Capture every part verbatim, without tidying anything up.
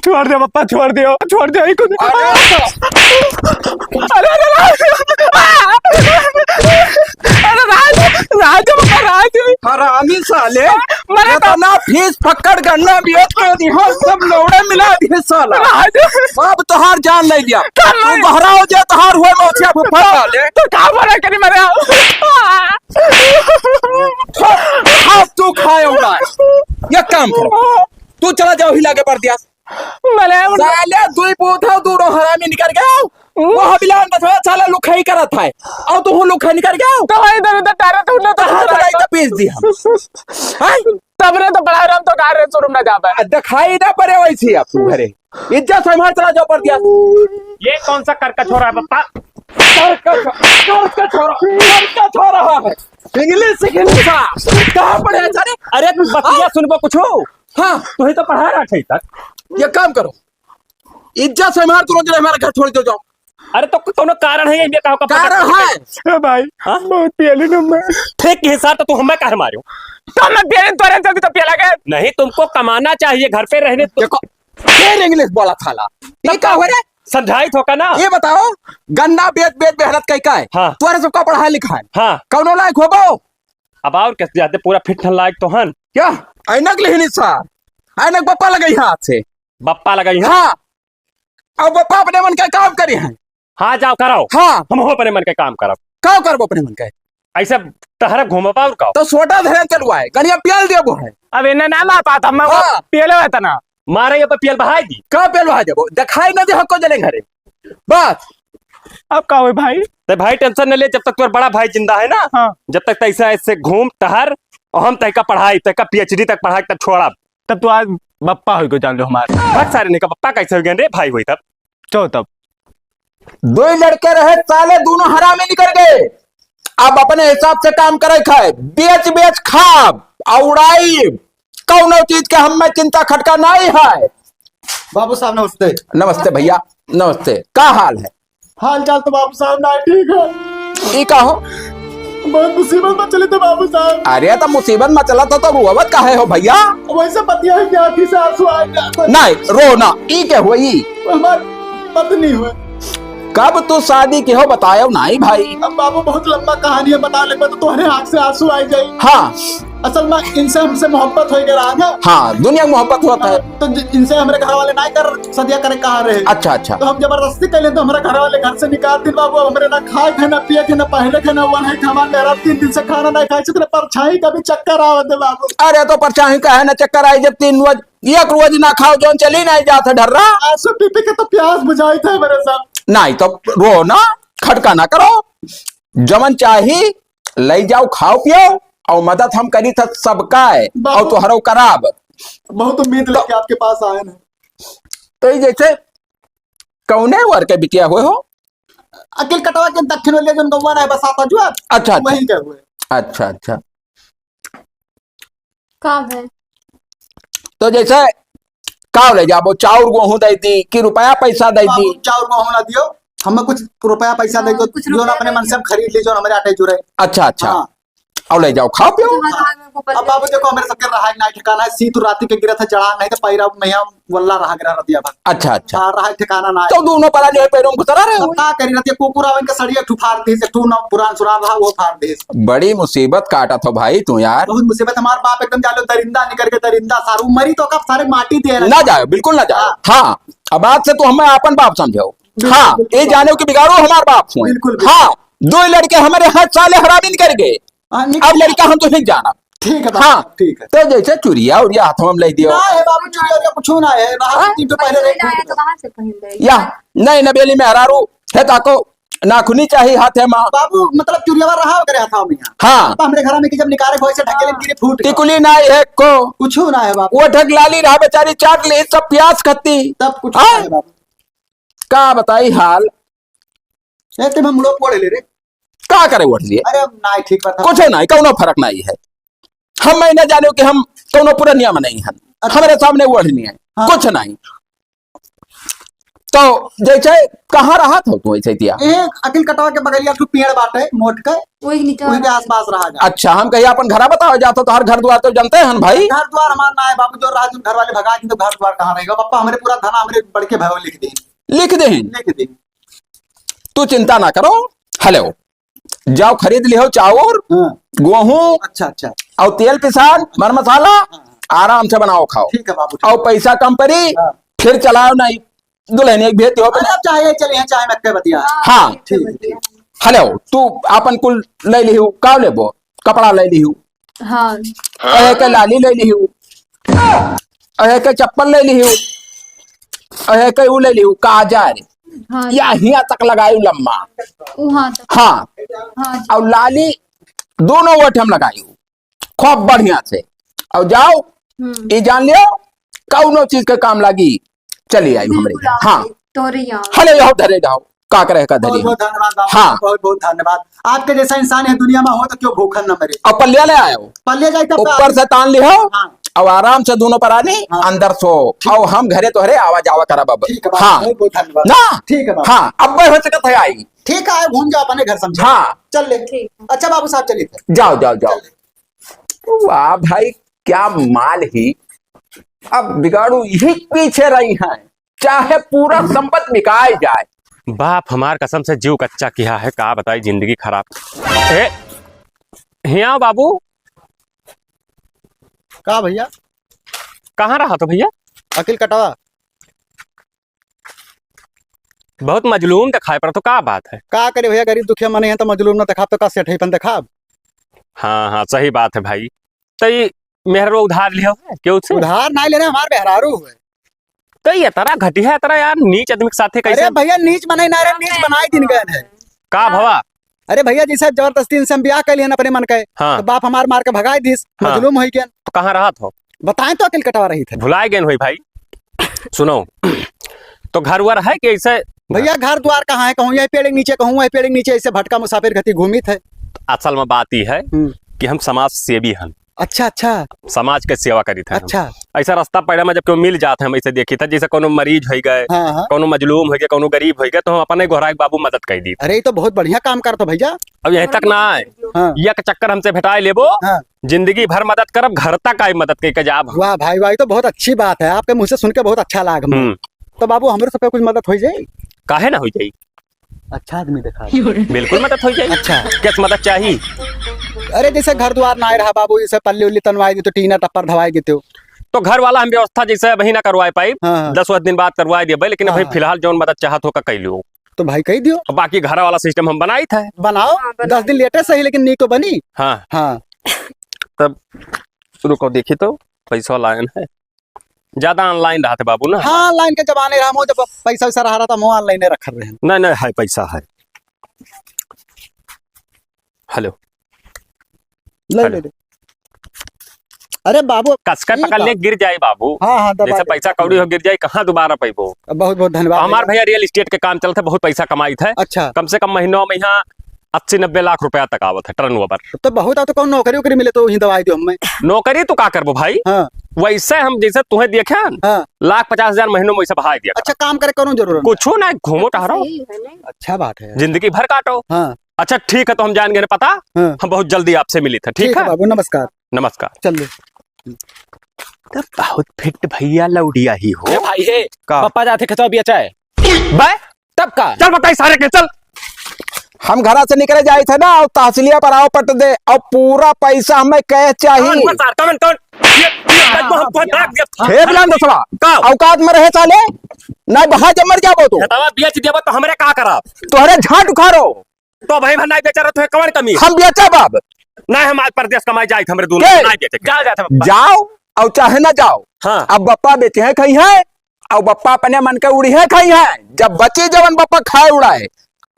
छोड़ दे पप्पा, छोड़ दियो, छोड़ दियो, ई कुल। अरे! अरे, अरे, राज! अरे, राज! राज, पप्पा, राज! हरामी साले! मरे तो इतना फीस फक्कड़ गन्ना बेच के दिहो, सब लौड़े मिला दिहे साला। राज! बाप तोहार जान ले लिया। कर ले। तू बहरा हो जा, तोहार हुए मौछिया फुफा साले। तो का मरे करी मरे? खा, खा, तू खाए उड़ा। एक काम करो, तू चला जाओ हिला के परदेस। मने उन- साले दुई पूत हो, दूनो हरामी निकल गए। हम्म। वो हबिलान बस साला लुखाई करत है। और तू लुखाई निकल गए। तो भाई इधर उधर टारे तू ना तो कहाँ लड़ाई तो पीस दी हम। हैं? तब रे तो बड़ा राम तो कहा रे शोरूम ना जाबे। आ, दिखाई ना पड़े वैसे अब तू घरे। इज्जत से हमारे चला जाओ परदेस। ये कौन सा करकचोरा है पप्पा? करकच-, करकचोरा, करकचोरा है। इंग्लिश, इंग्लिश है। कहाँ पढ़े है सारे? अरे बतिया सुनबो कुछ हो? हाँ। तू ही तो पढ़ा रहा है तक। ये काम करो, इज्जत से हमारे तुरंत हमारे घर छोड़ के जाओ। अरे तो कोनो कारण है ये कहो का कारण है? ए भाई, हाँ? बहुत पियली ना मैं। ठीक के हिसाब तो तू हमें काहे मारो? तो मैं पियली तोरे चलती तो पियला गए। नहीं, तुमको कमाना चाहिए, घर पे रहने तो देखो, फिर इंग्लिश बोला थाला। ये तब का हो रे? समझाई तो का ना? ये बताओ, गन्ना बेच बेच मेहनत कई का है? हाँ। तोरे सबका पढ़ाई लिखाई। हाँ। कौनो लायक होबो? अब और कैसे जाते, पूरा फिट लायक तो हन। क्या? ऐनक लेहनी सार, ऐनक बप्पा लगई हाथ से। बप्पा लगई हाथ? हाँ। अब बप्पा अपने मन का काम करे हैं। हाँ, जाओ कराओ। हाँ। हम हो अपने मन का काम करब। का करबो अपने मन का? ऐसे टहरा घूमबा और का? तो सोटा धरे चलवाए, गनिया पियल देबो है। अब इन्हें ना मार पाता, मैं वो हाँ। पियले होता ना। मारे ये पे पियल बहाई दी। का पियल बहाई देबो? दिखाई ना दे हको जने घरे। बस। अब का होई भाई? ते भाई टेंशन न ले, जब तक तोर बड़ा भाई जिंदा है ना, हाँ। जब तक तैसा ऐसे घूम टहर और हम तैका पढ़ाई, तैका पीएचडी तक पढ़ाई तब छोड़ब। तब तो आज बप्पा होई को जान लो हमारे। भाग सारे नहीं का बप्पा कैसे हो गए रे भाई होई तब? चो तब। दो ही लड़के रहे साले, दोनों हरामी निकल गए। अब अपने हिसाब से काम करे खाए, बेच बेच खाब, उड़ाई, कौनो चीज के हमें चिंता खटका नहीं है। बाबू साहब नमस्ते। नमस्ते भैया, नमस्ते। का हाल है? हाल चाल तो बाबू साहब ना ठीक है। ई का हो? बहुत मुसीबत में चले थे बाबू साहब। अरे तो मुसीबत में चला था तो रोवत काहे हो भैया? वैसे पतिया है कि आँखी से आंसू आ गया। नहीं, रो ना, ई के हुए ई? हमार पत्नी हुए। कब तू शादी के हो बतायो नहीं भाई? अब बाबू बहुत लंबा कहानी है, बता लेबे तो तोहरे आँख से आंसू आ जाई। हाँ। असल में इनसे हमसे मोहब्बत हो गया रहा ना। हाँ, दुनिया में मोहब्बत होता है। तो ज-, इनसे हमरे घर वाले ना कर सदिया करे कहा रहे। अच्छा, अच्छा। तो हम जबरदस्ती कर लेते, हमारे घर वाले घर से निकाल दिन बाबू, अब हमरे ना खाए थे, ना पिए थे, ना पहने थे, ना ओढ़े थे। हमारे मेहरारू तीन दिन से खाना नहीं खाए, इतने परछाई का भी चक्कर आवत है बाबू। अरे तो परछाई का है ना चक्कर आई, जब तीन रोज, एक रोज ना खाओ, जौन चली नहीं जात है ढर्रा। आंसू पी पी के तो प्यास बुझाई थे मेरे साथ। नहीं तो रो ना, खटका ना करो, जमन चाही लई जाओ, खाओ पियो, और मदद हम करी था सबका है, बाबू। और तोहरो कराब। बहुत उम्मीद तो लेके आपके पास आए हैं। तो ये जैसे कौने वर के बिटिया हुए हो? अकिल कटवा के दक्षिण वाले जौन गौवा ना है, बस आता जो आप, अच्छा, अच्छा। वहीं के हुए। अच्छा, अच्छा। का है? तो जैसे का ले जाबो, चाउर गेहूं दे दी कि रुपया पैसा दे दी? बाबू, चाउर गेहूं ना दियो, हमें कुछ रुपया पैसा दे हाँ, दो, कुछ जो ना रुपया अपने दे मन से दो। हम खरीद ली, जो हमारे आटे जुड़े। अच्छा, अच्छा। हाँ। और ले जाओ, खाओ पियो। अब बाबू देखो, हमारे सबके रहा ना ठिकाना है, सीत राती के गिरत है जड़ा, नहीं तो पैरा में हम वल्ला रहा गिरा रतिया भर। अच्छा, अच्छा। हाँ, रहा ठिकाना ना है। तो दोनों परा जो है पैरों में घुसरा रहे हो। का करी रतिया, कुकुर आवे इनका सड़िया ठुफार दे से, तू ना पुरान सुरान रहा, वो फार दे। बड़ी मुसीबत काटा था भाई तू यार। बहुत मुसीबत, हमार बाप एकदम जालो दरिंदा निकल के, दरिंदा सारू मरी तो का सारे माटी दे रहे। ना जाओ, बिल्कुल ना जाओ। हाँ। हाँ, अब आज से तू हमें आपन बाप समझो। बिल्कुल, हाँ, बिल्कुल। ये जाने कि बिगाड़ो हमार बाप हुए। बिल्कुल, बिल्कुल। हाँ, दो लड़के हमारे हाथ साले हरामी निकल गए। हाँ, निकल अब गए। लड़का हम तो नहीं जाना। ठीक है बाबू, हाँ, ठीक है। तो जैसे चुरिया उरिया हाथ में ले दियो। ना है बाबू, चुरिया उरिया कुछ ना है। रात हाँ? दिन तो पहले पहले रेट आया तो कहाँ से पहन लेगी? या, नहीं, नबेली में हरारू है ताको। नाखूनी चाही हाथे मा। बाबू, मतलब चुरियावा रहा वगैरह हाथा में यहाँ। हाँ। तो हमरे घर में कि जब निकाले भोई से ढकेले हाँ। गिरे फूट गए। टिकुली ना है को। कुछ ना है बाबू। वो ढगलाली रहा बेचारी, चाट ले सब प्यास खत्ती। तब कुछ हाँ? ना है बाबू। का बताई हाल? ए, ते हम लोग पढ़े ले रे। का करे उठ लिए? अरे, अब ना ठीक बात है। कुछ नहीं, कौनो फर्क नहीं है। हम मैं ना जाने कि हम कौनो पुरनिया में नहीं हैं। अच्छा। हमारे सामने उठ नहीं है। हाँ। कुछ नहीं। तो जैसे कहाँ रहत हो तू ऐसे तिया? ए, अकिल कटवा के बगलिया तू पेड़ बाटे, मोट के, वही के नीचे वही के आसपास रहा जा। अच्छा, हम कहिए अपन घरा बताओ जात हो, तोहर घर द्वार तो जानते हैं भाई। घर द्वार हमार ना है बाबू, जो रहा जो घर वाले भगा दी तो घर द्वार कहाँ रहेगा? पप्पा हमरे पूरा धना हमरे बड़के भाई लिख दे। लिख दे। लिख दे। तू चिंता ना करो। हेलो, जाओ खरीद लिहो चाउर, हाँ। गेहूं, अच्छा, अच्छा। और तेल पिसान, मर मसाला, हाँ। आराम से बनाओ खाओ। ठीक है बाबू, ठीक। और पैसा कम पड़ी, हाँ। फिर चलाओ नहीं, दुल्हन एक भेज दिहो अरे, अपने। आप चाहे चले हैं, चाहे मत बतिया। हाँ। ठीक है, ठीक। हेलो, तू अपन कुल ले लिहू, का लेबो? कपड़ा ले लिहू, हाँ। अहे के लाली ले लिहू, अहे के चप्पल ले लिहू, अहे के ऊ ले लिहू, काजर। हाँ। या हिया तक लगायू लम्मा। ऊ हाँ तक। हाँ। हाँ जी। और लाली दोनों ओठ हम लगायू खूब बढ़िया से। और जाओ, हम्म। ई जान लियो, कौनो चीज के काम लागी, चली आई हमरे। बिल्कुल, हाँ। तोरे यहाँ। हले, यहो धरे जाओ। का करे का बहुत धरी बहुत हम। धन्यवाद बाबू, हाँ। बहुत बहुत धन्यवाद। आपके जैसा इंसान ये दुनिया में हो तो क्यों भूखन न मरे। और पल्लिया ले आयो। पल्लिया जाए तब ऊपर से तान लिहो। हाँ। और आराम से दोनों परानी हाँ। अंदर सो। ठीक। और हम घरे तोहरे आवा जावा करब अब। ठीक है बाबू, हाँ। बहुत बहुत धन्यवाद। ना? ठीक है बाबू। हाँ, अब हो सकत है आई। ठीक है, घूम जाओ अपने घर समझे। हाँ। चल ले। ठीक है। अच्छा बाबू साहब चलिए। जाओ, जाओ, जाओ। चल ले। वाह भाई, क्या माल ही। अब बिगाड़ू यही पीछे रही है। चाहे पूरा संपत्ति बिकाए जाए। बाप हमार कसम से जीव कच्चा किया है, का बताई जिंदगी खराब। ए, हिया बाबू। का भैया? कहाँ रहा तो भैया? अकिल कटवा। बहुत मजलूम दिखाई पड़ा तो का बात है? का करे भैया, गरीब दुखिया मने हैं तो मजलूम ना दिखाब तो का सेठईपन दिखाब? हाँ, हाँ, सही बात है भाई। तो ये मेहररू उधार लियो है केहू से? उधार नहीं लेना, हमार मेहरारू है। तो ये तरह घटिया, ये तरह यार, नीच आदमी के साथे कैसे? अरे भैया, नीच बनाई ना रे, नीच बनाई दिन गए है। का भवा? अरे भैया, जैसे जबरदस्ती इनसे हम ब्याह कर लिहन अपने मन के, हाँ। तो बाप हमार मार के भगाई दिस, हाँ। मजलूम होई गया। तो कहाँ रहत हो? बताएं तो अकिल कटवा रही थे। भुलाए गए होई भाई। सुनो, तो घर वर है कि ऐसे? भैया, घर द्वार कहाँ है? कहूँ यही पेड़ के नीचे, कहूँ वही पेड़ के नीचे, ऐसे भटका मुसाफिर घती घूमित है। असल में बात ई है हम्म। कि हम समाज सेवी हन। अच्छा, अच्छा। समाज के सेवा करित है हम। अच्छा। ऐसा रास्ता पैड़ा में जब केहू मिल जात है, हम ऐसे देखित है, जैसे कोनो मरीज होइ गए, हाँ, हाँ। कोनो मजलूम होइ गए, कोनो गरीब होइ गए, तो हम अपने गोहराए के बाबू मदद कर दी। अरे, ये तो बहुत बढ़िया काम करत हो भैया। अब यहीं तक ना आए, हाँ। ये एक चक्कर हमसे भेटाए लेबो, हाँ। जिंदगी भर मदद करब, घर तक आई मदद करके जाब। वाह भाई, वाह, ये तो बहुत अच्छी बात है, आपके मुँह से सुन के बहुत अच्छा लाग हमें। हम्म। तो बाबू, हमरे सबके कुछ मदद हो जाई? काहे ना हो जाई? अच्छा आदमी देखा। बिल्कुल मदद हो जाई। अच्छा। कैसे मदद चाही? अरे, जैसे घर द्वार ना रहा बाबू, जैसे पल्ली उल्ली तनवाई देते, टीना टप्पर धवाई देते हो। तो घर वाला हम व्यवस्था जैसे अभी ना करवाए पाई, हाँ, हाँ। दस वस दिन बाद करवाए देबे, लेकिन हाँ, अभी हाँ। फिलहाल जौन मदद चाहत हो का कह लियो। तो भाई कह दियो। अब बाकी घर वाला सिस्टम हम बनाई था। बनाओ, हाँ, बनाओ। दस दिन लेटे सही, लेकिन नी तो बनी। हाँ। हाँ। तब रुको, देखी तो पैसा लायन है। ज्यादा online रहत है बाबू ना। हाँ, online के जमाने रहा, हम जब पैसा वैसा रहा, रहा था, हम online रखत रहे। नहीं, नहीं, है, पैसा है। हेलो। ले, हेलो। ले, ले। अरे बाबू, कस के ई पकड़ का? ले, गिर जाए बाबू। हाँ, हाँ, दबा जैसे दे। पैसा कौड़ी हो, गिर जाए, कहाँ दोबारा पैबो? बहुत, बहुत धन्यवाद हमार भैया। भैया real estate के काम चलत है, बहुत पैसा कमाइत है। अच्छा। कम से कम महीनों में यहाँ अस्सी नब्बे लाख रुपया तक आवत है turnover। तो बहुत आ, तो कौन नौकरी वोकरी मिले तो वहीं दवाई दो हमें। नौकरी तो का करबो भाई? हाँ। वैसे हम जैसे तुम्हें देखे हैं, हाँ। लाख पचास हजार महीनों में वैसे बहाई दिया अच्छा, करा। काम करे कौनो जरूरत नहीं। कुछो ना, घूमो टहरो। सही है ना? अच्छा बात है। जिंदगी भर काटो। हाँ। अच्छा ठीक है, तो हम जान गए पता, हाँ। हम बहुत जल्दी आपसे मिली थे, ठीक ठीक है है? बाबू, नमस्कार। नमस्कार। चल ले। तो बहुत fit भैया लौड़िया ही हो। ए भाई हे, का? पप्पा जाते खेतवा बिया चाहे। बे, तब का? चल बताई सारे के, चल। हम घरा से निकले जाइत है ना, और तहसीलिया पर आओ पट दे, और पूरा पैसा हमें cash चाहिए। कौन, कौन सार, कौन, कौन? ये, ये, हमको, हमको दाग दिया। हे बिलान दसवा, का? औकात में रहे साले, नहीं बहा जब मर जाबो तो। खेतवा बेच देबो तो हमरे का करब? तोहरे झाट उखाड़ो। तो भाई भर नहीं बेचा रहा, तुम्हें कौन कमी है? हम बेचब अब। नहीं, हम आज परदेस कमाई जाइत, हमरे दोनों के? नहीं बेचे के। जा, जा, जा, बप्पा। जाओ, और चाहे ना जाओ। हाँ। अब बप्पा बेचे हैं, खाई हैं, और बप्पा अपने मन के उड़ी है, खाई है। जब बची जवन बप्पा खाए उड़ाए,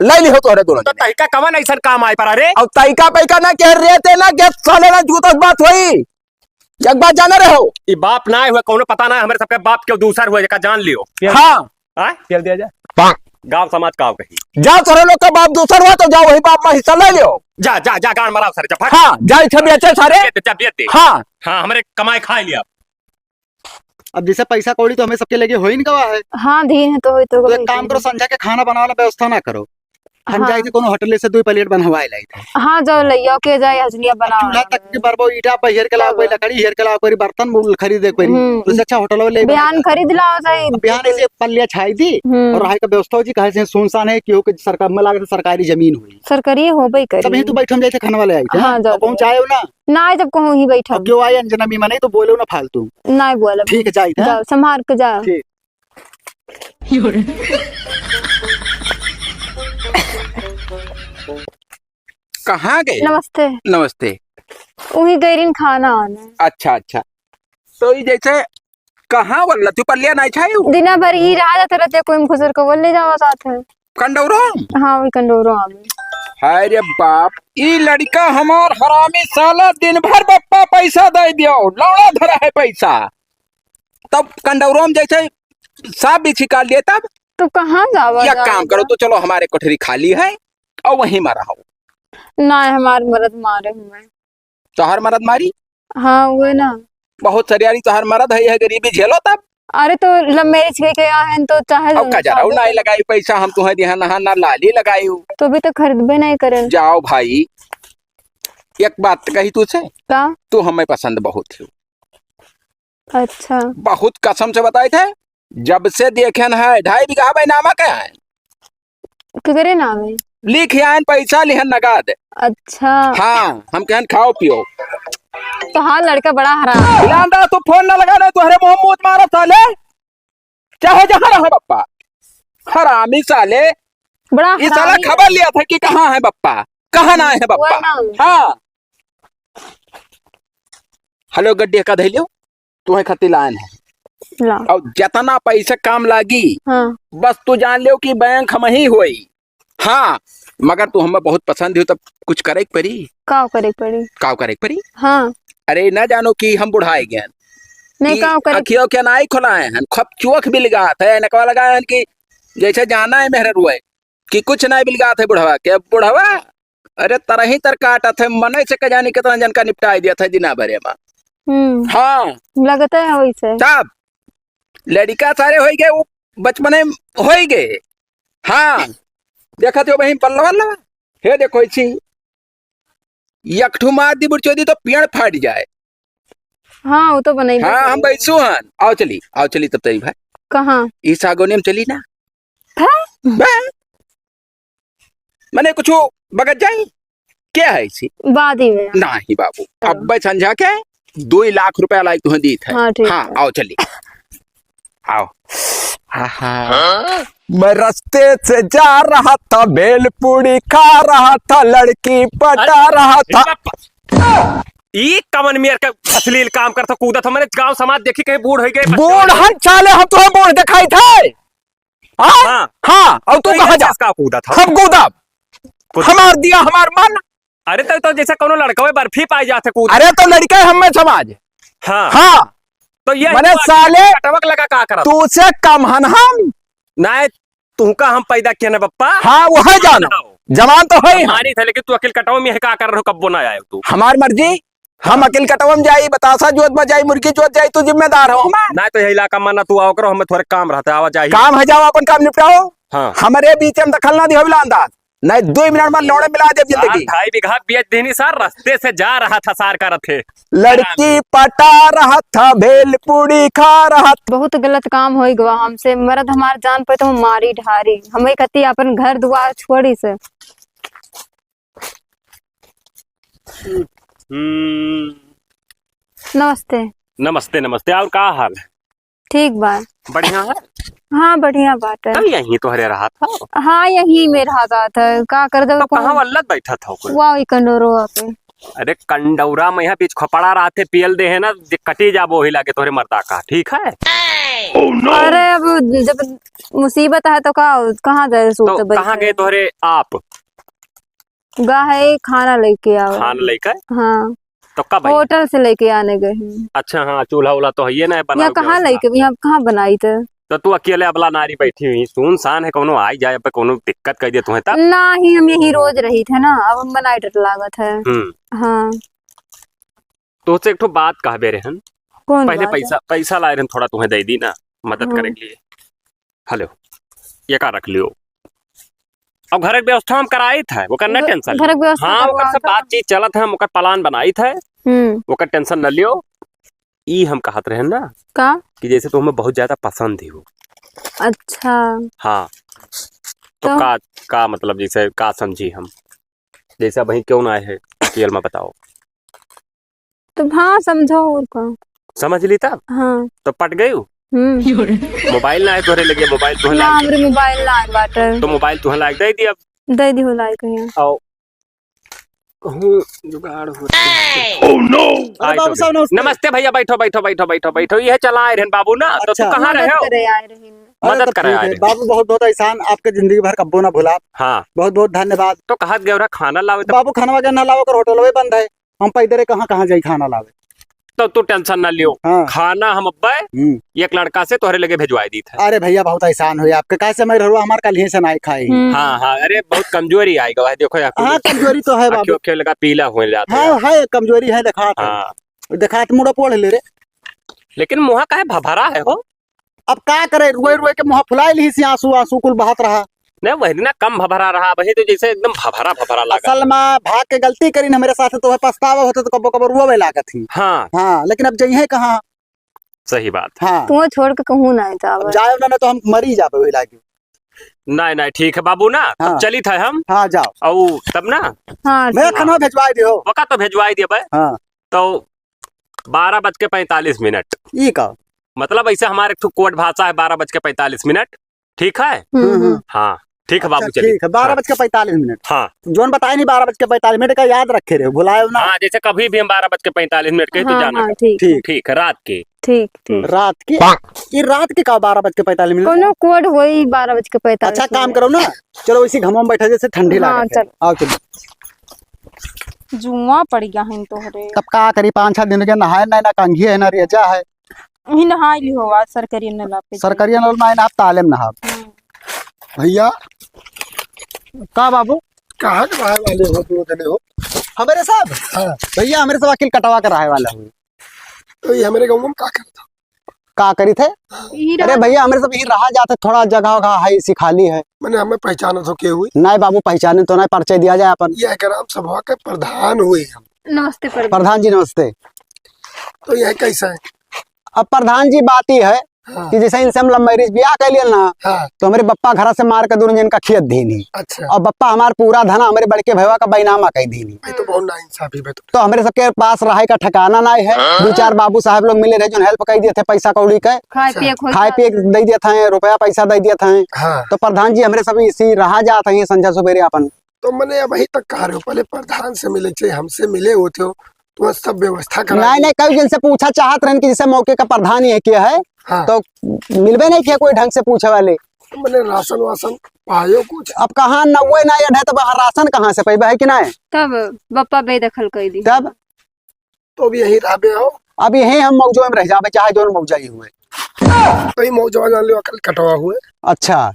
ले लिहो तोहरे दोनों तो जने। तहिका कवन ऐसन काम आए पर, अरे? और तहिका पैका ना कह रहे थे ना, के साले ना जूतस बात होई। एक बात जाने रहो। ई बाप ना हुए, कौनो पता ना, हमरे सबके बाप के दूसर हुए, एका जान लियो। हाँ। हाँ? चल दिया जा। गाँव समाज का कही। जाओ, तोहरे लोग का बाप दूसर हुआ तो जाओ, वही बाप में हिस्सा ले लियो। जा, जा, जा, गान मराओ सारे, जा, भाग। हाँ, जा, इथे बेचे सारे। बेच दे, जा, बेच दे। हाँ। हाँ, हमरे कमाई खाए लिया। अब जैसे पैसा कौड़ी तो हमें सबके लगे हो ही न गवा है। हाँ, धीन है तो होई तो तो एक गवा काम है। करो, संझा के खाना बनावे ला व्यवस्था ना करो। हम हाँ। जाई थे कोनो होटल से दुई प्लेट बनवाए लाई थे। हाँ, जाओ ले आओ, के जाए हजनिया अब बनाओ। चूल्हा तक के बरबो, ईटा पर हेर के लाओ, तब। कोई लकड़ी हेर के लाओ, कोई बर्तन बोल खरीदे कोई। हम्म। तो अच्छा होटल वाले बिहान खरीद लाओ सही। बिहान ऐसे पल्लिया छाई दी हम्म। और रहे का व्यवस्था हो जी, कहे से सुनसान है, क्यों कि सरकार में लागे तो सरकारी जमीन हुई। सरकारी होबे करी। तब यहीं तो बैठ हम जाए थे खाने वाले आई थे, हाँ, हाँ? जाओ, अब पहुँच जाओ। आए हो ना? ना, जब कहूँ ही बैठा। अब क्यों आए अंजना मीमा, नहीं तो बोले ना फालतू। नहीं बोले। ठीक है, जाए थे, हाँ? जाओ, संभाल के जाओ। ठीक। कहाँ गए? नमस्ते। नमस्ते। उही गैरिन खाना आने। अच्छा, अच्छा। तो ई जैसे कहाँ वाला तू पल्लिया नहीं छायू? दिना भर ई रहा जाते रहते, कोई में घुसर के बोल ले जावा साथ है। कंडौरो? हाँ, वही कंडौरो आवे। हाय रे बाप, ई लड़का हमार हरामी साला दिन भर बप्पा पैसा दे दियो, लौड़ा धरा है पैसा। तब कंडौरो में जैसे सांप बिच्छी काट लिए तब? तो कहाँ जावा एक जाए काम करो, जा? तो चलो हमारे कोठरी खाली है और वहीं में रहो। ना, हमार मरद मारे हुए। तोहर मरद मारी? हाँ, हुए ना। बहुत सरियारी तोहर मरद है, यह गरीबी झेलो तब। अरे तो love marriage के, के यहाँ है तो चाहे अब का जा रहा हूँ, ना लगाई पैसा हम तुम्हें दिहा, ना, ना लाली लगाई हूँ। तो भी तो खरीदबे नहीं करे। जाओ भाई, एक बात कही तुझसे। का? तू हमें पसंद बहुत हो। अच्छा। बहुत कसम से बताए थे, जब से देखेन है, ढाई बीघा भाई नामा के है। केकरे नाम है? लिख आयन, पैसा लिहन नगद। अच्छा। हाँ, हम कहन खाओ पियो। तो हाँ, लड़का बड़ा हराम। लांदा, तू फोन ना लगा रहे, तोहरे मुंह मूत मारा साले, चाहे जहाँ रहे बप्पा, हरामी साले। बड़ा ये साला हरामी। खबर लिया था कि कहाँ है बप्पा, कहाँ ना है बप्पा। वही ना। हाँ। हेलो, गड्डी का धैलियो, तुम्हें खती लायन है। ला। और जितना पैसा काम लागी, हाँ। बस तू जान लियो कि बैंक हम ही होई। हाँ, मगर तू हमें बहुत पसंद हो, तब कुछ करे के पड़ी। का करे के पड़ी? का करे के पड़ी? हाँ। अरे, ना जानो कि हम बुढ़ाए गए हैं। नहीं, कि का करे? अखियों के नाई खुलाए हैं, खप चोख भी लगा है, नकवा लगा है कि जैसे जाना है मेहर रुए कि कुछ नहीं बिलगात है बुढ़वा के। बुढ़वा, अरे तरही तर काटत है, मने से का जानी कितना जन का निपटाई दिया था दिना भरे में। हम्म। हाँ। लगता है वैसे। तब लड़का सारे होई गए, वो बचपने में होई गए। हाँ। देखत हो वहीं पल्लवा लवा। हे देखो इसी, एक ठू मार दी बुढ़चोदी तो पेड़ फाट जाए। हाँ, वो तो बनाई हाँ, हम बैसू हन। आओ चली, आओ चली तब तरी भाई। कहाँ? ई सागोने में चली ना। हाँ? बे। मने कुछ बगत जाई? क्या है इसी? बादी में। नाही बाबू, हाँ। अब संझा के दो लाख रुपया लाई तुम्हें दी थे। हाँ, ठीक हाँ, है। आओ चली। आओ। आहा। हाँ? मैं रस्ते से जा रहा था, भेलपूड़ी खा रहा था, लड़की पटा अरे, रहा था। ई कवन मेर के अश्लील काम करत हो, कूदत हो, मने गाँव समाज देखी कहीं बूढ़ होइ गए, बच्चे बूढ़ होइ गए। हम साले, हम तुम्हें बूढ़ दिखाई थे? हाँ? हाँ। हाँ, और तू तो ये कहाँ जा? का कूदत हो? हम कूदब। कूद- हमार दिया, हमार मन। अरे तो, तो जैसे कोनो लड़कवे बर्फी पाई जात है कूद। अरे तो लड़का है हमें समाज। हाँ। हाँ। तो ये मने साले कटवक लगा का करत? तू से कम हन हम। नाय, तुहका हम पैदा किया ना बप्पा। हाँ, वह जानो। बताओ। जवान तो है ही हम। हमारी थे, लेकिन तू अकिल कटाओ में का कर रहो, कब्बो ना आयो तू। हमार मर्जी, हम अकिल कटाओ में जाई, बतासा जोत में जाई, मुर्गी जोत जाई, तू जिम्मेदार हो हमार। ना तो यह इलाका में ना तू आओ करो, हमें थोड़े काम रहता है, आवा जाही। काम है, जाओ अपन काम निपटाओ। हाँ। हमरे बीच में दखल ना दिहो बिलांदाज। नहीं, दो मिनट में लौड़े मिला देब जिंदगी। सार ढाई बीघा बेच देनी सार, रस्ते से जा रहा था सार का रथे। लड़की पटा रहा था, भेलपूड़ी खा रहा था। बहुत गलत काम होई गवा हमसे, मरद हमार जान पे तो मारी ढारी, हमें कती अपन घर दुआर छोड़ी से। हम्म। नमस्ते। नमस्ते, नमस्ते। और का हाल है? ठीक बा। बढ़िया है? हाँ, बढ़िया बात है। तब यहीं तोहरे रहा था? हाँ, यहीं में रहा था। का कर दे तो कौन? कहाँ वल्लत बैठा था कोई? वाह, ई कंडोरवा पे। अरे, कंडौरा में यहाँ बीच खपड़ा रहा थे, पियल दे है ना, जे कटी जाबो ही लागे तोहरे मर्दा का, ठीक है? अरे, अब जब मुसीबत है तो का, कहाँ जाए सूत तो बैठे? कहाँ गए तोहरे आप? गा है खाना लेके आओ। खाना लेके? हाँ। तो कब आई? होटल से लेके आने गए हैं। अच्छा, हाँ, चूल्हा उल्हा तो है ये ना, बनाओ यहाँ कहाँ व्यवस्था। लेके, यहाँ कहाँ बनाई थे? तो तू अकेले अबला नारी बैठी हुई, सुनसान है, कोनो आई जाए पे कोनो दिक्कत कर दे तुम्हें तब? ना ही, हम यही रोज रही थे ना, अब हम बनाई डर लागत है। हम्म। हाँ। तो से एक ठो बात कहबे रहन। कौन पहले बात है? पैसा, पैसा लाए रहन, थोड़ा तुहें दे दी ना, मदद हाँ। करे के लिए। हेलो, ये का रख लियो? अब घर के व्यवस्था हम कराइत है, ओकर ना घ-, टेंशन घर लियो। के व्यवस्था हाँ, ओकर करवाओ से तो। बातचीत चलत है, हम ओकर प्लान बनाइत है, हम्म। ओकर टेंशन न लियो। ई हम कहत रहे ना का? कि जैसे तो हमें बहुत ज्यादा पसंद ही हो। अच्छा। हाँ। तो तो? का, का मतलब जैसे का समझी हम? जैसे अबहीं क्यों ना आए है, रियल में बताओ। तो हाँ, समझो और का। समझ ली तब? हाँ। तो पट गयू? हम्म। मोबाइल ना है तोहरे लगे, मोबाइल तुहें ना, लाग हमरे मोबाइल ना है बाटे। तो मोबाइल तुहें लाग दे दिया। दे दी हो लाग कहीं। आओ। कहूँ जुगाड़ हो। Oh no! अरे आई तो बाबू साहब, गई। नमस्ते। नमस्ते भैया, बैठो, बैठो, बैठो, बैठो, बैठो। ये चला आए रहन बाबू ना, तो तू अच्छा। कहाँ मदद रहे हो? करे आए रही। अरे मदद तो करे ठीक आए है। रहे। बाबू बहुत बहुत एहसान, आपके जिंदगी भर कब्बो ना भुलाब। हाँ। बहुत बहुत धन्यवाद। तो कहत गए रहा खाना लावे तो बाबू खाना वगैरह ना लाओ, अगर होटल भी बंद है, हम पैदल कहाँ कहाँ जाई खाना लावे। तो तू टेंशन ना लियो। हाँ। खाना हम अब्बे हम्म। एक लड़का से तोहरे लगे भेजवाए दीत है। अरे भैया बहुत एहसान हुई आपके, काहे से मैं रहुआ हमार कल ही से नाई खाई। हम्म। हाँ, हाँ, अरे बहुत कमजोरी आएगा भाई, देखो यार। हाँ, कमजोरी तो है बाबू। आँखियों के लगा पीला हो जाता हाँ, है। है, कमजोरी है, देखात है। हाँ। देखात मुड़ा पोड़ ले रे। लेकिन मुँह काहे भभरा है हो? अब का करे, रोए रोए के मुँह फुलाए ली से, आंसू, आंसू कुल बहत रहा। नहीं, वही ना कम भभरा रहा, वही तो जैसे एकदम भभरा भभरा लगा। असल में भाग के गलती करी न हमरे साथ, तो वह पछतावा होता तो कबो कबो रोवे लागत ही। हाँ। हाँ, लेकिन अब जइहे कहाँ? सही बात। हाँ। तू छोड़ के कहूँ ना जावे। अब जाए ना, ना तो हम मरी जाबे वही लागे। नहीं, नहीं, ठीक है बाबू ना, तब हाँ। चलित है हम। हाँ, जाओ। औ तब ना। हाँ, भैया, ठीक। खाना भेजवाए दियो। पक्का तो भेजवाए दियो भाई। हाँ। तो बारह बज के पैंतालीस मिनट। ई का? मतलब, ऐसे हमारे एक ठो कोड भाषा है, बारह बज के पैंतालीस मिनट, ठीक है? हम्म, हम्म। हाँ, ठीक है अच्छा, बाबू, चलिए। ठीक है, बारह हाँ। बज के पैंतालीस मिनट। हाँ। जोन बताए नहीं, बारह बज के पैंतालीस मिनट का याद रखे रहे, भुलाए ना। हाँ, जैसे कभी भी हम बारह बज के पैंतालीस मिनट कहे तो हाँ, जाना हाँ, था। ठीक। ठीक। ठीक है, रात के। ठीक, ठीक। हम्म। रात के? ये रात के का बारह बज के पैंतालीस मिनट? कोनो कोड होई बारह बज के पैंतालीस अच्छा, काम मिनट। करो ना, चलो इसी घाम में बैठा, जैसे ठंडी हाँ, लागत है। चल। आओ, चलो। जुआ पड़ गया है तोहरे। तब का करी, पाँच छह दिन के नहाए ना, ना कंघी है, ना रेजा है। वही नहाई ली हो आज सरकरिया नल पे। सरकरिया नल में ना, आप ताले में नहाब। हम्म। भैया। का बाबू? कहाँ के रहे वाले हो, दो जने हो? हमरे सब? हाँ। भैया, हमरे सब अकिल कटवा के रहे वाला हूँ। तो ये हमरे गाँव में का करता? का करी थे? यही अरे रहा। भैया, हमरे सब यही रहा जाते, थोड़ा जगह वगह है, इसी खाली है। मने हमें पहचानो तो के हुई? नहीं बाबू, पहचाने तो नहीं, परिचय दिया जाए अपन। ये है ग्राम सभा के प्रधान हुई हम। नमस्ते प्रधान। प्रधान जी, नमस्ते। तो यह कैसा है? अब प्रधान जी, बात ये है हाँ। कि जैसे इनसे हम love marriage ब्याह कर लिया ना, हाँ। तो हमरे बप्पा घर से मार के दोनों जन का खेत दीनी। अच्छा। और बप्पा हमार पूरा धन हमरे बड़के भैया का बैनामा कह दीनी। ये तो बहुत नाइंसाफी बा। तो हमरे सबके पास रहे का ठिकाना नहीं है। हाँ। दो चार बाबू साहब लोग मिले रहे, जो help कर दिए थे पैसा कौड़ी के। खाए अच्छा। पिए खोई खाए जात पिए है। दे दिए थे, रुपया पैसा दे दिए थे। हाँ। तो प्रधान जी, हमरे सब इसी रहा जात है संझा सुबेरे अपन। तो मने अबहीं तक कहा रहे हो, पहले प्रधान से मिले थे, हमसे मिले होते हो, तो वह सब व्यवस्था करा नहीं, दी। नहीं, कई दिन से पूछा चाहत रहन कि जैसे मौके का प्रधान ये किया है, हाँ। तो मिलबे नहीं किया कोई ढंग से पूछे वाले। तो मने राशन वासन पायो कुछ? अब कहाँ नौवे ना ये है, तो वहाँ राशन कहाँ से पैबे, है कि नहीं? तब बप्पा बेदखल कर दी। तब? तो अब यहीं रहबे हो? अब यहीं हम मौजो में रह जाबे, चाहे जोन मौजा ही हुए। तो ये मौजवा जान लो, अकल कटवा हुए। अच्छा।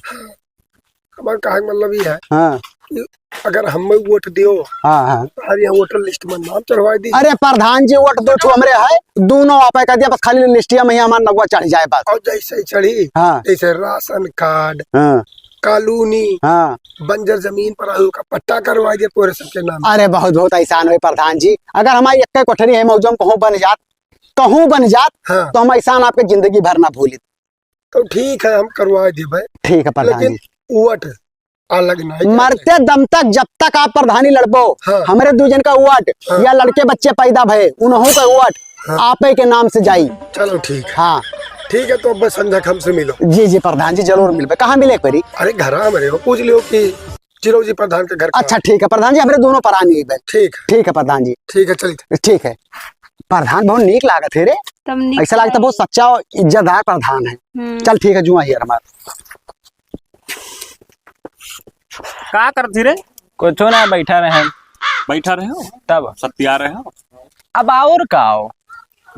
हमार कहे के मतलब ये है हाँ। कि अगर हमें वोट दियो, हाँ, हाँ। तो हर यहाँ वोटर लिस्ट में नाम चढ़वा दी। अरे प्रधान जी, वोट दो ठो हमरे है, दोनों आप कह दिया, बस खाली लिस्टिया में ही हमार नगवा चढ़ जाए बस। और जैसे ही चढ़ी, हाँ। जैसे राशन कार्ड, हाँ। कॉलोनी, हाँ। बंजर जमीन पर आलू का पट्टा करवा दिया पूरे सबके नाम। अरे बहुत, बहुत एहसान हुए प्रधान जी, अगर हमारी एक कोठरी है मौजो में कहूँ बन जात, कहूँ बन जात, हाँ। तो हम एहसान आपके जिंदगी भर ना भूलित। तो ठीक है, हम करवा देबे। ठीक है प्रधान लेकिन जी। वोट अलग नहीं करते। मरते दम तक जब तक आप प्रधानी लड़बो, हाँ। हमरे दू जन का वोट हाँ। या लड़के बच्चे पैदा भए, उन्हों का वोट हाँ। आपे के नाम से जाई। चलो ठीक है। हाँ। ठीक है, तो अब संझा के हमसे मिलो। जी, जी प्रधान जी, जरूर मिलबे। कहाँ मिले एक बारी? अरे घर हमरे हो, पूछ लियो कि चिरौजी प्रधान के घर कहाँ? अच्छा ठीक है प्रधान जी, हमरे दोनों परानी है। ठीक है। ठीक है प्रधान जी। ठीक है, चलित। ठीक है। प्रधान बहुत नीक लागत है रे। तब नीक ऐसा लागत है बहुत सच्चा और इज्जतदार प्रधान है। हम्म। चल ठीक है, जुआ यार हमार। का करत ही रे? कुछो ना, बैठा रहे। बैठा रहे हो? तब? सत्या रहे हो? अब और का हो?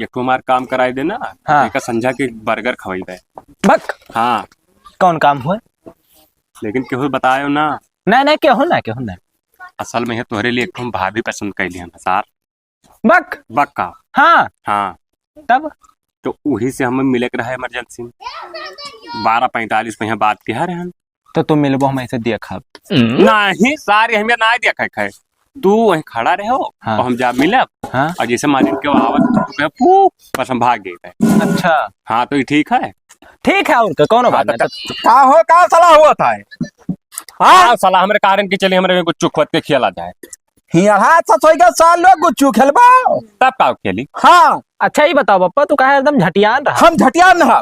एक ठो हमार काम कराई देना, हाँ। एक संझा के बर्गर खवाई दे। बक। हाँ। कौन काम हुए? लेकिन केहू बतायो ना। नहीं, नहीं, केहू ना, केहू ना। असल में है तोहरे लिए एक ठो हम भाभी पसंद कैली हम सार। बक। बक का? हाँ। हाँ। तब? तो उही से हमें मिले के रहा emergency में। बारह पैंतालीस पे यहाँ बात किहा रहे हम। तो तू मिलबो, हम ऐसे देखब। नहीं, सारे हमें ना देखे है। तू वहीं खड़ा रहो हाँ। और हम जा मिलब। हाँ। और जैसे मालिक के आवत तो कहे, "फू", बस हम भाग गए थे। अच्छा। हाँ, तो ये ठीक है? ठीक है, और का, कौनो हाँ, बात तो नहीं। का हो, का सलाह हुआ था? हाँ? हाँ, सलाह हमरे कारण की चली, हमरे गुच्चू खोद के खेला जाए। हियाँ हाथ से सोई के साल लोग गुच्चू खेलबो। तब का खेली? हाँ। अच्छा, ये बताओ पप्पा, तू काहे एकदम झटियान रहा? हम झटियान रहा।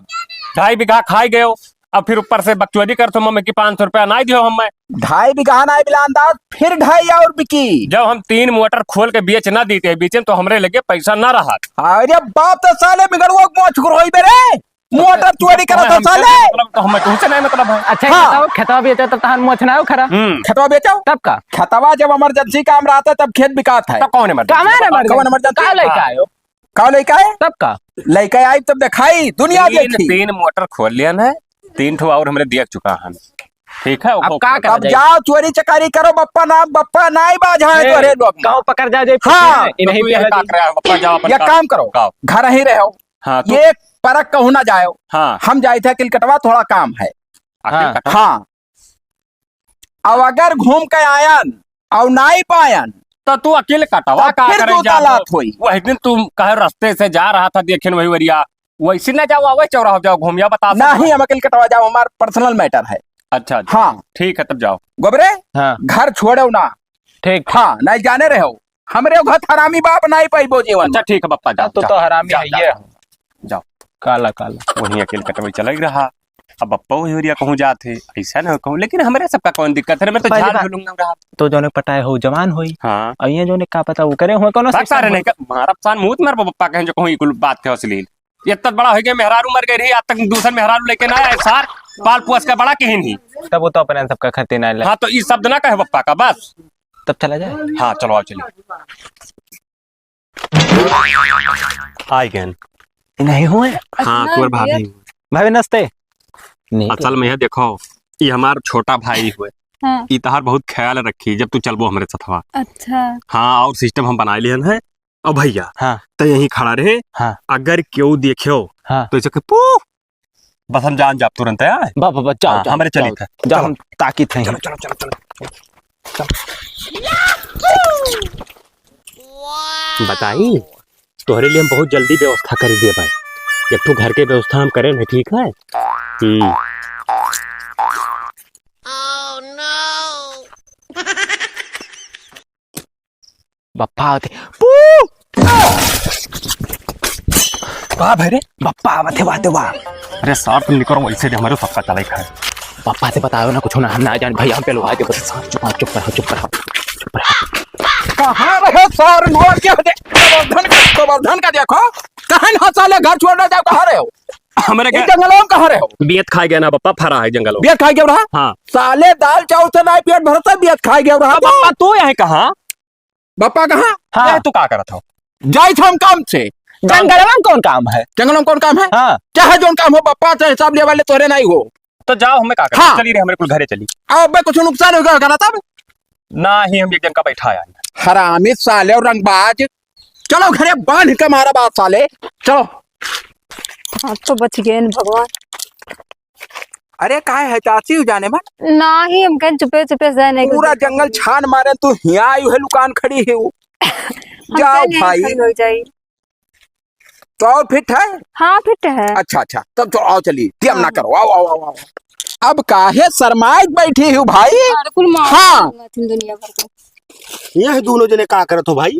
ढाई बीघा खाई गयो, अब फिर ऊपर से बकचोदी करत हो मम्मी कि पाँच सौ रुपया नाई दियो हमें। ढाई बीघा नाई बिलान दास, फिर ढाई और बिकी। जब हम तीन मोटर खोल के बेच ना देते बीच में, तो हमरे लगे पैसा ना रहा। अरे बाप, तो साले बिगड़ुआ मोछ गुर होई बे रे, मोटर चोरी करत हो साले। मतलब, तो हमें तुमसे नहीं मतलब है। अच्छा, ये हाँ। बताओ, खेतवा बेचे तो तहन मोछ ना उखरा? हम्म। खेतवा बेचो? तब का? खेतवा जब emergency काम रहता है, तब खेत बिकात है। तब कौन emergency? कौन emergency? कौन emergency? का लेके हाँ। आयो? का लेके आए? तब का? लेके आई तब दिखाई, दुनिया तीन, देखी। तीन मोटर खोल लियन है, तीन ठो और हमरे दिया चुका हन। ठीक है, अब ओको का खोल। करा अब जाए? जाओ चोरी चकारी करो, बप्पा ना, बप्पा ना ही बाझा है ए, तोरे लोग में। कहूँ पकड़ जा जाए, हाँ। पकड़, इन्हीं तो तू पे ये है का जी। करे, बप्पा जाओ अपन ये काम काम करो, गाओ। घर ही रहो। हाँ, तू ये परक कहूँ ना जाओ। हाँ। हम जाए थे किलकटवा, थोड़ा काम है। आ, हाँ। किलकटवा? हाँ। अब अगर घूम के आयन और नाई पायन, तो तू अकेले कटवा तो का फिर करे दो जाबो? तालात होई। वही दिन तू कहे रास्ते से जा रहा था, देखेन वही वरिया, वैसे ना जाओ, वही चौराहा जाओ, घूमिया बता सकते नहीं, हो। हम अकेले कटवा जाओ, हमार personal matter है। अच्छा, अच्छा। हाँ। ठीक है, तब जाओ। गोबरे, हाँ। घर छोड़ो ना। ठीक। हाँ, नहीं जाने रहो, हमरे घर हरामी बाप नहीं पाइबो जीवन अच्छा, में। ठीक है, बप्पा, जाओ, तू जाओ, तो हरामी जाओ, है, जाओ, ये जाओ। जाओ। काला, काला। वहीं अकेले कटवे चले रहा। अब बप्पा वही ओरिया कहूँ जात है, ऐसा ना कहूँ, लेकिन हमरे सबका कौन दिक्कत है, मैं तो पहली झाल बात, झुलूंगा रहा। तो जौने पटाए हो जवान होई। हाँ। और ये जौने का पता वो करे हो कौनो बात system सारे हो। नहीं कर, मारा सान मुँह मार बप्पा कहें जो कहूँ ये कुल बात के अश्लील। ये इतना बड़ा हो गया, मेहरारू मर गई रही, आज तक दूसर मेहरारू लेके ना आए सार, पाल पोस के बड़ा किहिन ही। तब वो तो अपने सबका खते ना ले। हाँ, तो ये शब्द ना कहे बप्पा का, बस। तब चला जाए? हाँ, चलो, आओ, चलिए। आई गए। ये नहीं हुए? हाँ, अच्छा, तोर भाभी। भाभी, नमस्ते। नहीं तो असल में ये देखो, ये हमार छोटा भाई हुए। हाँ। ये तहार बहुत ख्याल रखी, जब तू चलबो हमरे सथवा। अच्छा। हाँ, और system हम बनाए लिहन है। और भैया, हाँ। तो यहीं खड़ा रहे। हाँ। अगर केहू देख्यो, हाँ। तो ऐसे कहे, "पू!" बस हम जान जाब तुरंत, आए? बा, बा, बा, जाओ, हाँ, जाओ, हमरे चली जाओ, थे। जाओ, चलो। हम ताकित हैं। चलो, चलो, चलो, चलो। बताई, तोहरे लिए हम बहुत जल्दी व्यवस्था कर दिए भाई। एक ठो घर के व्यवस्था हम करेन है, ठीक है? हम्म। बप्पा आवत है। पू! का भरे? बप्पा आवत है, वाह, वाह। अरे सार, तुम निकरो वैसे दे, हमारे सबका चले खाए। बप्पा से बताओ ना कुछ ना, हम ना जान भैया, हम पे लोहा के बस। चुप रहो, चुप रहो, चुप रहो, चुप रहो। कहाँ रहे सार, नोर के दे, गोवर्धन का, गोवर्धन का देखो, कहाँ ना साले घर छोड़ने जाओ, कहाँ रहे हो? हमरे ये के जंगलों में कहाँ रहे हो? बियत खाए गया ना बप्पा, फरा है जंगलों। बियत खाए गया रहा? हाँ। साले दाल चाउर से ना पेट भरता, बियत खाए गया रहा। तो बप्पा तू यहाँ कहाँ? बप्पा कहाँ? हाँ। ए, तू का करत हो? जाइत हम काम से। जंगलवा में कौन काम है? जंगलवा में कौन काम है? हाँ। चाहे जौन काम हो, बप्पा से हिसाब लेवा ले तोरे नाई हो। तो जाओ, हमें का करना? हाँ। चली रे, हमरे कुल घरे चली। अब बे कुछ नुकसान होगा, गलत अब? ना ही हम एक जन का बैठा आए। हरामी साले और रंगबाज। चलो घरे बांध के मारा बात साले। चलो। आज तो बच गए न भगवान। अरे काहे है चाची उ जाने मन? नाही, हम कहीं चुपे चुपे से जाए नहीं पूरा कुछ। जंगल छान मारे, तू हियाँ आई है लुकान खड़ी है वो। हम जाओ कहीं नहीं भाई। खड़ी हो जाई। तो और फिट है? हाँ, फिट है। अच्छा, अच्छा, तब तो आओ चलिए, टेम ना हाँ। करो, आओ, आओ, आओ, आओ। अब काहे शर्माए बैठी हो भाई? अरे कुल मार हाँ। दूंगा तुम दुनिया भर को। ये दोनों जने का करत हो भाई?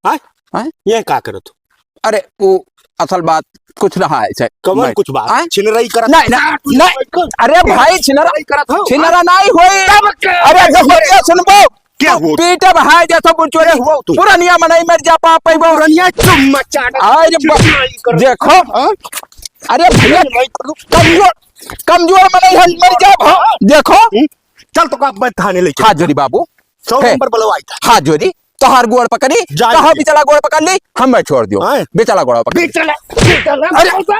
हाँ? हाँ? ये का करत हो? अरे, वो असल बात कुछ रहा है, सर। कवन मैं कुछ बात? हाँ? छिनरई करत नहीं, हो? नहीं, नहीं। अरे भाई, छिनरा, छिनरई करत हो? छिनरा नहीं होई। तब क्या? अरे, देखो, ये सुनबो। क्या तू हो? पीटे भाई, जैसे बुचोरे क्या हुआ तू? पुरनिया मनई मर जा, पाप पैबो। पुरनिया चुम्मा चाटा। अरे, चुम्मा ब-, ही करत देखो। हाँ? अरे भैया, नहीं, नहीं। कमजोर, कमजोर मनई हम मर जा, हाँ? देखो। हम्म? चल, तो का मैं थाने ले चल। हाँ, जोरी बाबू। सौ हे, नंबर बुलवाई था। हाथ जोरी, तोहार गोड़ पकड़ी, जा, कहा जा। बिचला गोड़ पकड़ ली, हमें छोड़ दियो। हाँ। बिचला गोड़ पकड़ ली। बिचला, बिचला, अरे, बिचला।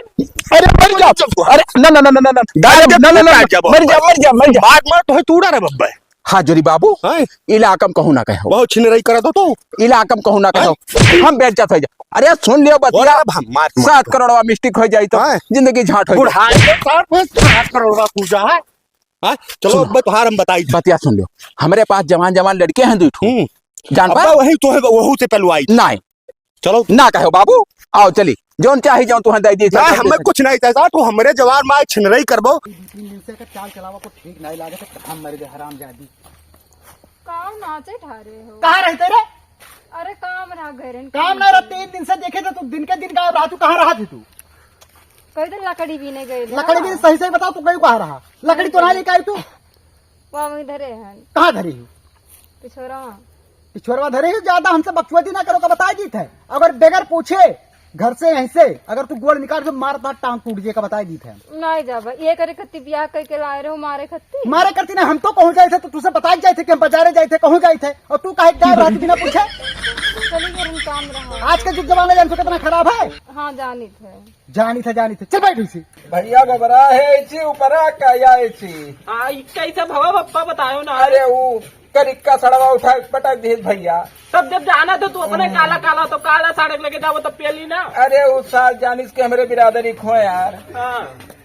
अरे, मर जाओ। अरे, ना, ना, ना, ना, ना, ना। अरे, ना, ना, ना, ना, ना, मर जा, मर जा, मर जा। मार, मार, तो है तूड़ा रे बब्बे। हाथ जोड़ी बाबू, हैं? इलाका में कहूँ ना कहो। बहुत छिनरई करत हो तू। इलाका में कहूँ ना कहो। हैं? हम बेइज्जत होइ जा। अरे सुन लियो बतिया। बोला अब हम मार, मार। सात करोड़वा mistake होइ जाई तो हैं? जिंदगी झाट होइ जाई। बुढ़ाई के साथ में सात करोड़वा पूजा है। हाँ, चलो, सुनो। अब तोहार हम बताई। बतिया सुन लो, हमरे पास जवान जवान लड़के हैं दुइ ठो। हम्म। जान अब पा? वही तो है, वहू से पलवाई। नहीं। चलो। ना कहो बाबू, आओ चली, जौन चाही जौन तुहैं दे दी। ना, हमें कुछ नहीं चाहिए, तू हमरे जवान माय छिनरई करबो। तीन दिन से एकर चाल चलावा को ठीक नहीं लागे, तो कहाँ मर गए हरामजादी। काम नाचे ठारे हो। कहाँ रहते रे? अरे काम रहा घर में। काम ना रहा, तीन दिन से देखे थे तू, दिन के दिन गायब रहा, तू कहाँ रहा थी तू? कह दे लकड़ी बीने गए थे। लकड़ी बीने, सही सही बताओ, तू गई कहाँ रहा? लकड़ी तो ना लेके आई तू। वो हम इधरे हैं। कहाँ धरी हो? पिछोरा। पिछोरवा धरे हो, ज्यादा हमसे बकचोदी ना करो, का बताई दीत है। अगर बगैर पूछे घर से यहीं से अगर तू गोड़ निकाल के मार, तार टांग टूट जाए, का बताई दीत है। नहीं जाबा, ये करे खत्ती ब्याह करके लाए रहो, मारे खत्ती। मारे करती ना, हम तो कहूँ जाए थे, तो तुझसे बताई जाए थे कि हम बाजारे जाए थे, कहूँ जाए थे, और तू काहे गायब रहती बिना पूछे? चली घर में काम रहा। आज के जुग जमाना जान तो कितना खराब है। हाँ, जानी थे। जानी थे, जानी थे। चल बैठ इसी। भैया घबरा है इसी, ऊपरा का या इसी। आ, ई कैसे भवा बप्पा बतायो ना। अरे वो करिक्का सड़वा उठा के पटक दिहिस भैया। तब जब जाना तो तू अपने हम्म। काला काला तो काला साड़क लेके जाओ तब पेली ना। अरे वो साल जानिस के हमरे बिरादरी खोए यार। हाँ।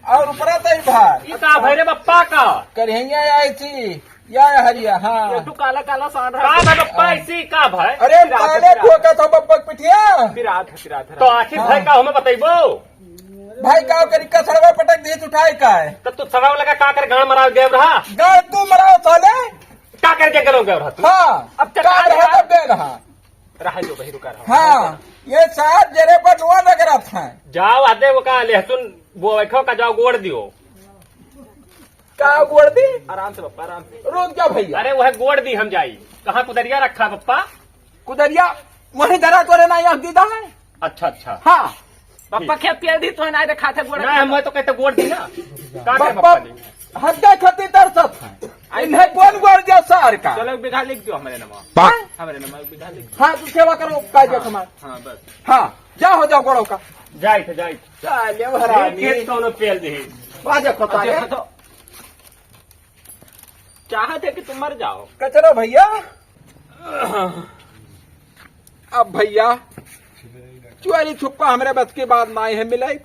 और ऊपरा तो ही भार। ई का भैरे बप्पा का? करिहैया या इसी। या हरिया, हाँ। ये तू काला काला सांड रहा। का भाई बप्पा, हाँ। इसी का भाई? अरे, पिरात, काले पिरात। ठोका था बप्पा के पिठिया। पिरात है, पिरात है। तो आखिर हाँ। भाई का हमें बतइबो? भाई का करिक्का सड़वा पटक दिहिस उठाए का है? तब तू सड़वा लगा का कर गांड मराव गए रहा? गांड तू मराव साले। का करके गलो गए रहा तू? हाँ। अब चल का आ रहा जा। तब गए रहा? रहा जो भाई रुका रहा। हाँ, ये साहब जरे पर नुआ लग रहा था। जाओ आदे वो का लहसुन बोएखो का जाओ गोड़ दियो। का गोड़ दी? आराम से बप्पा, आराम से। रुक जा भैया। अरे वह गोड़ दी हम जाई। कहाँ कुदरिया रखा बप्पा? कुदरिया वहीं धरा तोरे ना यहाँ दीदा है। अच्छा, अच्छा। हाँ। बप्पा खेत पेल दी तो ना दिखा थे गोड़। ना, हम तो कहते गोड़ दी ना। का के बप्पा बप्पा दी? हद खती तरसत है। इन्हें कौन गोड़ दिया सार का? चलो एक बीघा लिख दो हमारे नाम। हाँ? हमारे नाम एक बीघा लिख दो। हाँ, तू सेवा करो, का दिया हाँ, तुम्हारा? हाँ, बस। हाँ, जा हो जाओ गोड़ों का। जाई थे, जाई थे। साले हरामी। खेत कौनो पेल दे। बाजे पता अच्छा, है। तो चाहत है कि तुम मर जाओ। कचरा भैया। अब भैया, चोरी छुपा हमरे बस की बात नाई है मिलाई।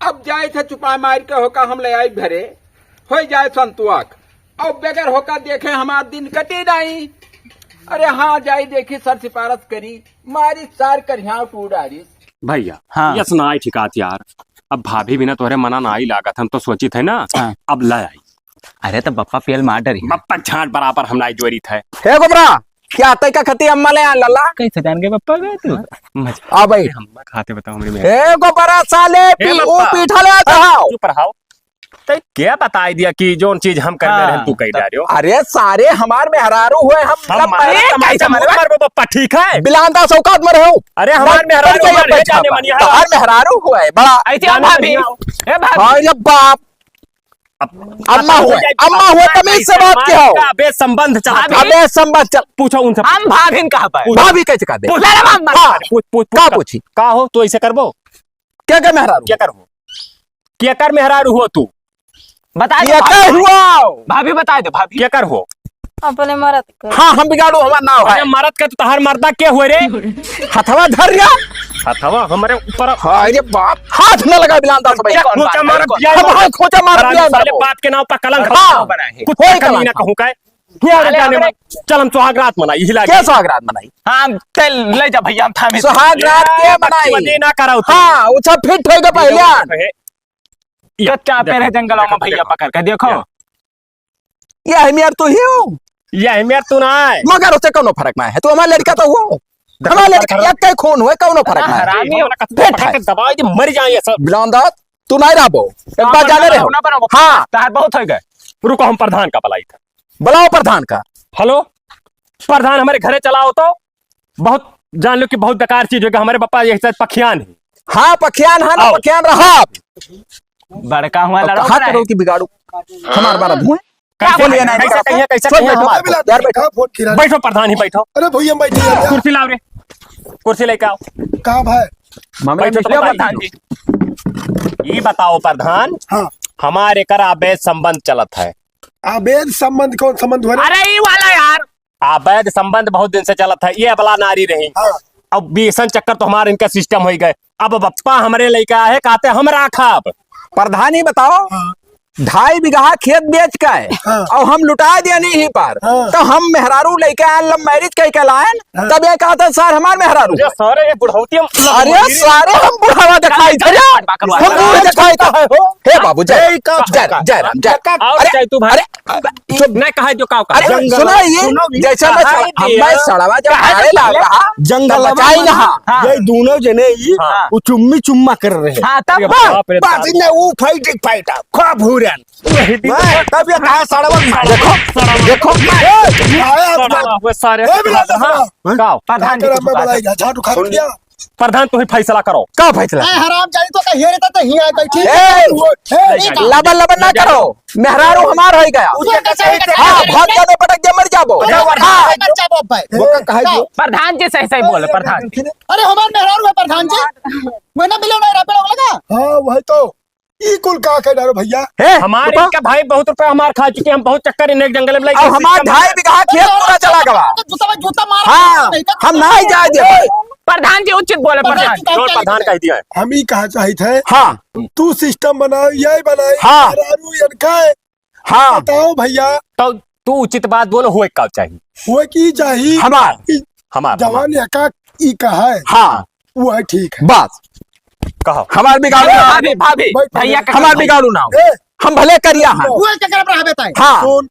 अब जाए थे चुपा मार के होका हम ले आई घरे, हो जाए संतुआक। अब बगैर होका देखे हमार दिन कटे नाई। अरे हाँ, जाई देखी सर सिफारस करी, मारी सार करियाव टू डारिस। भैया, हाँ। यस ना आई ठिकात यार। अब भाभी बिना तोहरे मना ना आई लागत, हम तो सोचित है ना, हाँ। अब ले आई। अरे तो बप्पा पेल मार डरी। बप्पा झांट बराबर हम नाई जोरित है। हे गोबरा, क्या तय का खती अम्मा ले आ लला? कैसे जान गए बप्पा गए तू? हाँ। मजा। आ भाई। अरे हम खाते बताओ हमरे में। हे गोबरा साले, ए पी-, ओ बप्पा। पीठा ले आता आओ। चुप रहो। तै क्या बताई दिया कि जौन चीज हम करने हाँ, रहे, तू कही तब जा रहे हो? अरे सारे हमार मेहरारू हुए, हम हम कब मारे मरे? तमारे कैसे से मुंह मरे? मारबो बप्पा, ठीक है? बिलांदा सौकात मरे हो। अरे हमार मर मेहरारू गई मर है, बच्चा जाने बा। मनिया। तोहार मेहरारू हुए, बड़ा। ऐसे जाने भाभी, मनिया। ए भाभी। हाँ, ये बाप। अब अम्मा हुए, अम्मा हुए, तमीज से बात की हो। का अबे संबंध चला भाभी। अबे संबंध चल। पूछो उनसे। हम भाभी न कहा पाए। पूछ। भाभी कैसे कह दे? पूछ। मेरा मामा। हाँ। पूछ, पूछ, पूछ, का का, पूछी? का हो, तू ऐसे करबो? क्या क्या मेहरारू? क्या करबो? केकर मेहरारू हो तू? बता दे केकर भाभी। हुआ? भाभी बता दे भाभी। केकर हो? अपने मरद के। हाँ, हम बिगाड़ू, हमार नाव है। अरे मरद के तो तहार मर्दा के हुए रे? हथवा धर रिया। हथवा हमरे ऊपर। हाँ, अरे बाप, हाथ न लगा बिलान दास भाई। क्या खोचा मार दिया हम? हाँ, खोचा मार हरामी दिया साले, बाप के नाव पर कलंक हाँ, बनाए है। कुत्ता कोई कमीना कलंक। कहूँ का है? ये अरे साले जाने हमरे मन। चल हम सुहाग रात मनाई, हिला के। क्या सुहाग रात मनाई? हाँ, चल ले जा भैया, हम थामे। सुहाग रात के मनाई? मदे ना कराओ तू। हाँ, उछा फिट होइगा पहलवान। या, कच्चा देखो, पेड़ है जंगल में देखो, भैया देखो, पकड़ के, देखो। या। ये है मेर तू ही हो। ये है मेर तू ना है। मगर उसे कौनो फर्क ना है, तू हमारा लड़का तो हो। देखो, हमारा लड़का फर्क एक का ही खून हुए, कौनो फर्क ना है। हरामी हो। हमारा कत्ता पकड़ के दबाओ, ये मर जाए ये सब। बिलांदा, तू नहीं रहबो। एक हाँ, बार जाने रहो। ना बनाओ। हाँ। तार बहुत हो गए। रुको, हम प्रधान का बुलाई था। बुलाओ प्रधान का। हेलो, प्रधान हमारे घरे चलाओ तो। बहुत जान लो कि बहुत बेकार चीज होगा। हमारे पापा ये शायद पखियान है। हाँ, पखियान है ना, आओ। पखियान रहा। बड़का हुआ तो लड़ाओ कहा करो कि बिगाड़ू? हमार बारा धुएं। कैसे बोलिए ना, कैसे कहिए, कैसे छोड़ कहिए बैठो, हमारे को? यार बैठो। बैठो प्रधान ही बैठो। अरे भैया बैठिए यार। कुर्सी लाओ रे, कुर्सी लेके आओ। का भाई? मामला बैठो तो निकले बताइए। प्रधान जी। ये बताओ प्रधान, हाँ। हमारे कर अवैध संबंध चलत है, अवैध संबंध कौन संबंध हुआ रे? अरे, ई वाला यार। अवैध संबंध बहुत दिन से चलत है, ये अबला नारी रही। हाँ। अब बेसन चक्कर तो हमार इनका सिस्टम होइ गए। अब बप्पा हमरे लइका है, कहते हम राखब। प्रधान, ई बताओ, हाँ। ढाई बीघा खेत बेच के हाँ। और हम लुटा दिया नहीं ही पर, हाँ। तो हम मेहरारू लइके आन, लव मैरिज कइ के लायन, हाँ। तब ये कहते, "सर, हमार मेहरारू।" अरे सारे, ये बुढ़ौती हम अरे सारे, हम बुढ़ावा दिखाई थे रे। हम बूढ़ दिखाई थे। हे बाबू, जय, ए, ई का जय, का? जय राम, जय। का? और अरे, चाहे तू भाई। अरे, चुप। नहीं कहा जो का, का? अरे, जंगल सुनो, ये सुनो भी। जैसे मैं कहा सड़-, है हम, दिया। मैं सड़वा जब कहा आए है लाग दिया। रहा, जंगल तब बचाई ना। हाँ। ये दोनों जने ही हाँ। वो चुम्मी चुम्मा कर रहे हैं। हाँ, तब अरे बाप रे बाप। बाप ने वो fight, एक fight, खा भूरन। वही दिन मैं, तब ये कहा सड़वा मार। देखो, देखो। ए, आया आप सड़वा हुआ सारे। ए, बिना हाँ, दसवा। का? प्रधान जी का कुछ बात है। बुलाएगा, झाड़ू खा सुन। लिया। प्रधान, तू ही फैसला करो। का फैसला? ए, हराम जानी तो कहिए रहता तो ही आए बैठी। ए, ए, ए, लबन लबन ना करो। मेहरारू हमार होइ गया। हाँ, बहुत ज्यादा पटक दिया, मर जाबो। हाँ। मर जाबो अब भाई। वो का कहे जो? प्रधान जी सही सही बोले, प्रधान जी। अरे, हमार मेहरारू है प्रधान जी। मैं ना मिलो ना रहा, पेड़ लगा। हाँ, वही तो। ई कुल का कह डालो भैया? हे, हमारे रुको। इनका भाई बहुत रुपया हमार खा चुके, हम बहुत चक्कर इन्हें जंगल में लेके अब हमार सिस्टम ढाई बीघा खेत पूरा चला गवा। तो जूता में जूता मार हाँ, नहीं तो हम नहीं जाए देबे। प्रधान जी उचित बोले, प्रधान प्रधान। जी। जो प्रधान कह दिया है। हम ही कहा चाहित है। हाँ। तू सिस्टम बनाओ, यही बनाई, हाँ। मेहरारू इनका है। हाँ। बताओ भैया। तो तू उचित बात बोलो, हुए का चाहिए? हुए की चाहिए? हमार। कि हमार, जवान हमार। एका ई कहा है। हाँ। वो है ठीक है। बस। कहो। हमार बिगाड़ू ना। भाभी, भाभी, बैठ, भैया बैठ। का हमार बिगाड़ू ना। ए। हम भले करिया हैं। वो क्या कर रहा है बताएं? हाँ। सुन,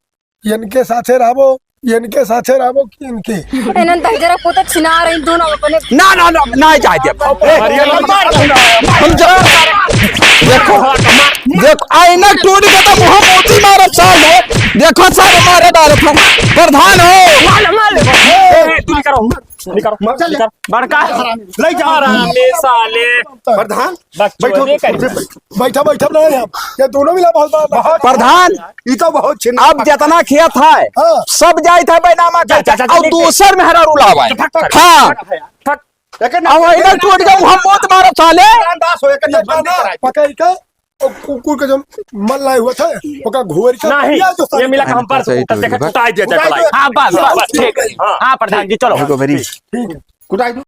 इनके साथे रहबो, इनके साथे रहबो कि इनके? इन्हन दहिजरा को तो छिना रही दोनों अपने। ना, ना, ना, ना जाए दे। ए, अरे, हम जरूर, देखो, देखो, आईना टूट गया तो मुंह मोती मारब साले। देखो सारे मारे डालत है। प्रधान हो। मार, मार। ए, तू निकरो। निकरो, निकरो। बड़का। ले जा। हरामी साले। प्रधान, बकचोदी बैठो, कर। बैठो, बैठो, नहीं हम। ये दोनों मिला बहुत बड़ा बहुत प्रधान, ई तो बहुत छिन अब जितना खेत है, हाँ। सब जाइत है बैनामा जा, जा, जा, जा, और जा, दूसर मेहरारू लावा है। फक, फक, हाँ। फक। लेकिन अब वही ना टूट गया, हम मौत मारो साले। दास हो, एक ये बंदी गाना कराई। पकड़ के और कुकुर के जो मल लाए हुए थे, ओका घोर के नहीं, पिया जो ये मिला काम पर सही तो देखा, कुटाई दिया जाए, कुटाई दो। हाँ, बस, बस, बस, ठीक है। हाँ। हाँ, प्रधान जी, चलो। देखो, very ठीक है। कुटाई दो।